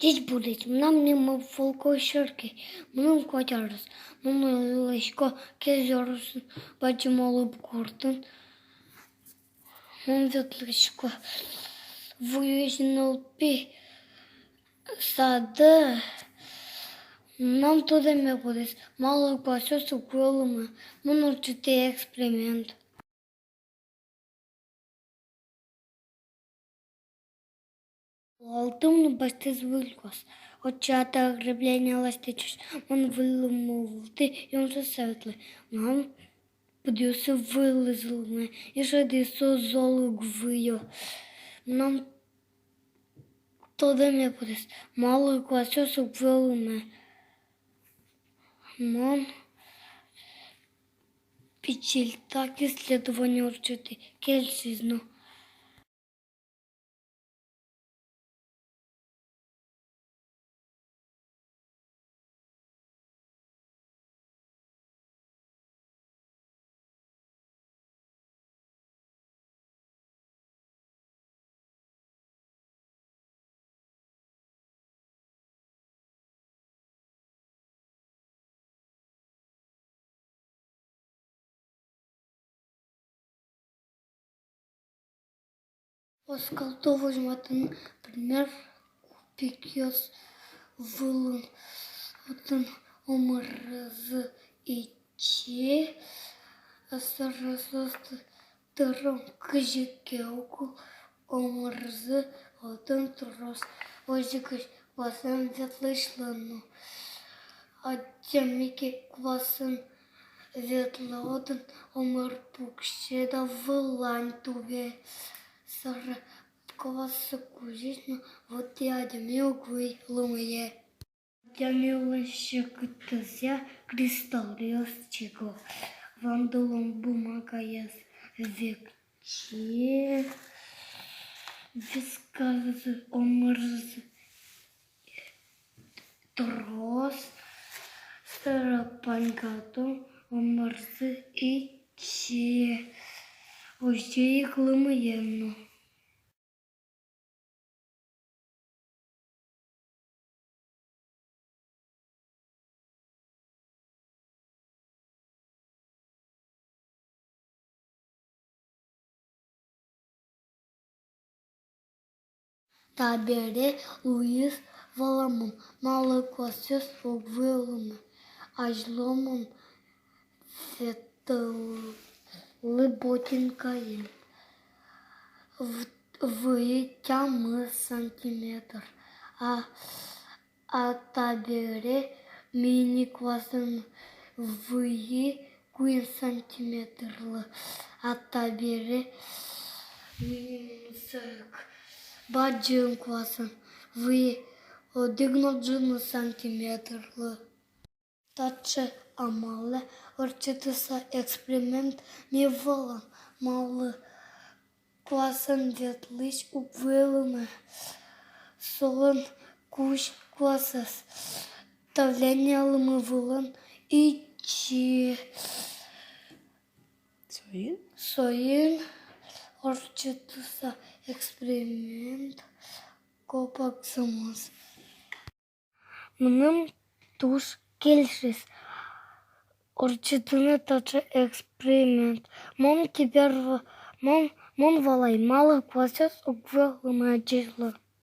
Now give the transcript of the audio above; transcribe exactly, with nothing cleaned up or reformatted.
Ӟечбуресь, мынам нимы Волков Сергей, мыным куать арес. Мон улӥсько Кез ёросын, Бадӟым Олып гуртын. Мон ветлӥсько вуюись нылпи садэ. Мынам тодэме потӥз, малы куасъёс уг вуо лымые. Мон ортчытӥ эксперимент. Валалтӥ мыным басьтӥз выль куас. Отчы ата крепление лэсьтӥ ӵош. Мон выль лымы вылтӥ ёншаса ветлӥ. Мынам пыдъёсы вуылӥзы лымые, и шӧдӥ, со зол уг вуо. Мынам тодэме потӥз, малы куасъёс уг вуо лымые. Мон пичильтак исследование ортчытӥ, кельшиз но. Оскалто возьматыны пример кубикъёс вылын. Отын омырзы ичи, сразу тыром, кызьы ке уг лу, омырзы отын трос. Озьы ик куасэн ветлӥсьлы но. Адями ке куасэн ветлэ, отын омыр пуксе да вылань тубе. Сыӵе куасэн кузись но, вот и адями уг вуы лымые. Адями улон секытэзъя кристаллъёс чиго. Вандылон бумагаез векчи, вискалзы омырзы трос, сыӵе паньгатон омырзы ичи. Озьы ик лымыен но. Табере луиз валамон, малы куасъёс уг вуо лымые. Азьло мон ветлӥ Ботинкаен. В-, вуи тямыс сантиметр. А, а табере мини куасэн вуи куинь сантиметрлы. А табере мини, м, сыӵе бадӟым куасэн вуи одӥг но ӝыны сантиметрлы. Таӵе амалэ ортчытыса эксперимент, ми валам, малы куасэн ветлӥсь уг вуы лымые. Солэн кузь куасэз, давление лымы вылын ичи. Соин? Соин ортчытыса эксперимент копак зэмос. Мыным туж кельшиз ортчытыны таӵе эксперимент. Мон теперь в-, мон, мон валай, малы куасъёс уг вуо лымые ӟечлы.